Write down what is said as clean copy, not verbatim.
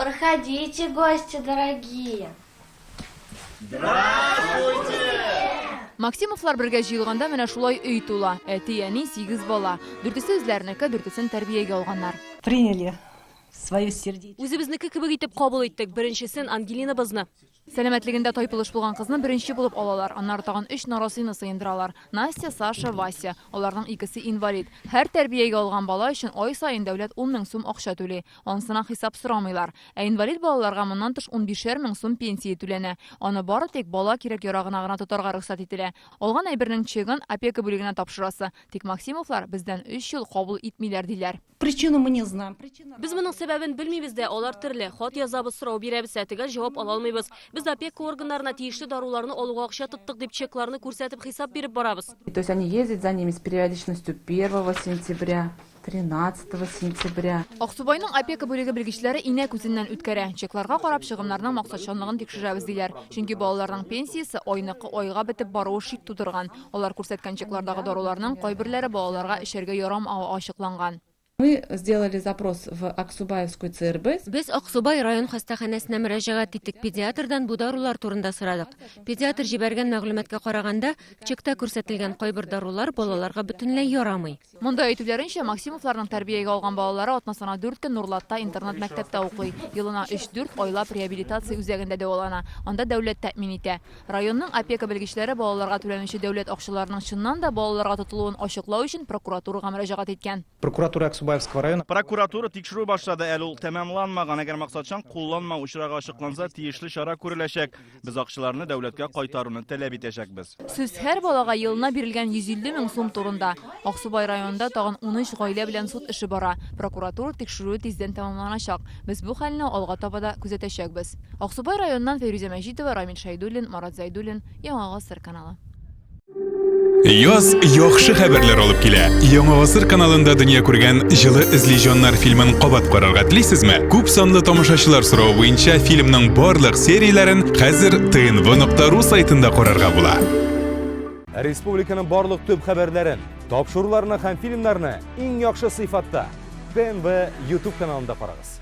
Проходите, гости дорогие. Максимовлар бергә җыелганда менә шулай өй тула. Әти, әни, сигез бала. Дүртесе үзләренеке, дүртесен тәрбиягә алганнар. Приняли свое сердечко. Үзебезнеке кебек итеп кабул иттек. Беренчесен, Ангелинабызны. Сәламәтлегендә тайпылыш булган кызны беренче булып алалар. Аннары тагын өч нарасыйны сыендыралар. Настя, Саша, Вася. Аларның икесе инвалид. Һәр тәрбиягә алган бала өчен ай саен дәүләт ун мең сум акча түли. Анысына хисап сорамыйлар. Ә инвалид балаларга моннан тыш унбишәр мең сум пенсия түләнә. Аны бары тик бала кирәк-ярагына гына тотарга рөхсәт ителә. Алган әйбернең чегын опека бүлегенә тапшырасы. Тик Максимовлар бездән өч ел кабул итмиләр, диләр. Причину мы не знаем. Причина... Без моның сәбәбен белмибез дә, алар төрле. Хат язабыз, сорау бирәбез, ә төгәл җавап ала алмыйбыз. Без опека органнарына тиешле даруларны алуга акча тоттык дип чекларны күрсәтеп хисап биреп барабыз. То есть они ездят за ними с периодичностью 1 сентября, 13 сентября. Аксубайның опека бүлеге белгечләре инә күзеннән үткәрә. Чекларга карап чыгымнарның максатчанлыгын тикшерәбез, диләр. Чөнки балаларның пенсиясе айныкы айга бетеп баруы шик тудырган. Алар күрсәткән чеклардагы даруларның кайберләре балаларга эчәргә ярамавы ачыкланган. Мы сделали запрос в Аксубаевскую ЦРБ. Без Аксубай район хастаханәсенә мөрәҗәгать иттек, педиатрдан бу дарулар турында сорадык. Педиатр җибәргән мәгълүматка караганда, чекта күрсәтелгән кайбер дарулар балаларга бөтенләй ярамый. Монда әйтүләренчә, Максимовларның тәрбиягә алган балалары атнасына дүрт көн Нурлатта интернат-мәктәптә укый, елына өч-дүрт айлап реабилитация үзәгендә дәвалана, анда дәүләт тәэмин итә. Районның опека белгечләре балаларга түләнүче дәүләт акчаларының чыннан да балаларга тотылуын ачыклау өчен прокуратурага мөрәҗәгать иткән. Прокуратура Аксубаевского района. Прокуратура тикшерү башлады, әле ул тәмамланмаган. Әгәр максатчан кулланмау очрагы ачыкланса, тиешле чара күреләчәк. Без акчаларны дәүләткә кайтаруны таләп итәчәкбез. Сүз һәр балага елына бирелгән 150 мең сум турында. Аксубай районында тагын 13 гаилә белән суд эше бара. Прокуратура тикшерүе тиздән тәмамланачак. Без бу хәлне алга таба да күзәтәчәкбез. Аксубай районыннан Фәйрүзә Мәҗитова, Рамил Шәйдуллин, Марат Зәйдуллин, Яңа Гасыр каналы. Яз яхшы хәбәрләр алып килә. Яңа Гасыр каналында дөнья күргән Җылы эзли җаннар фильмын кабат карарга телисезме? Күп санлы тамашачылар соравы буенча фильмның барлык серияләрен хәзер tnv.ru сайтында карарга була. Республиканың барлык төп хәбәрләрен, тапшыруларны һәм фильмнарны иң яхшы сыйфатта ТНВ YouTube каналында карагыз.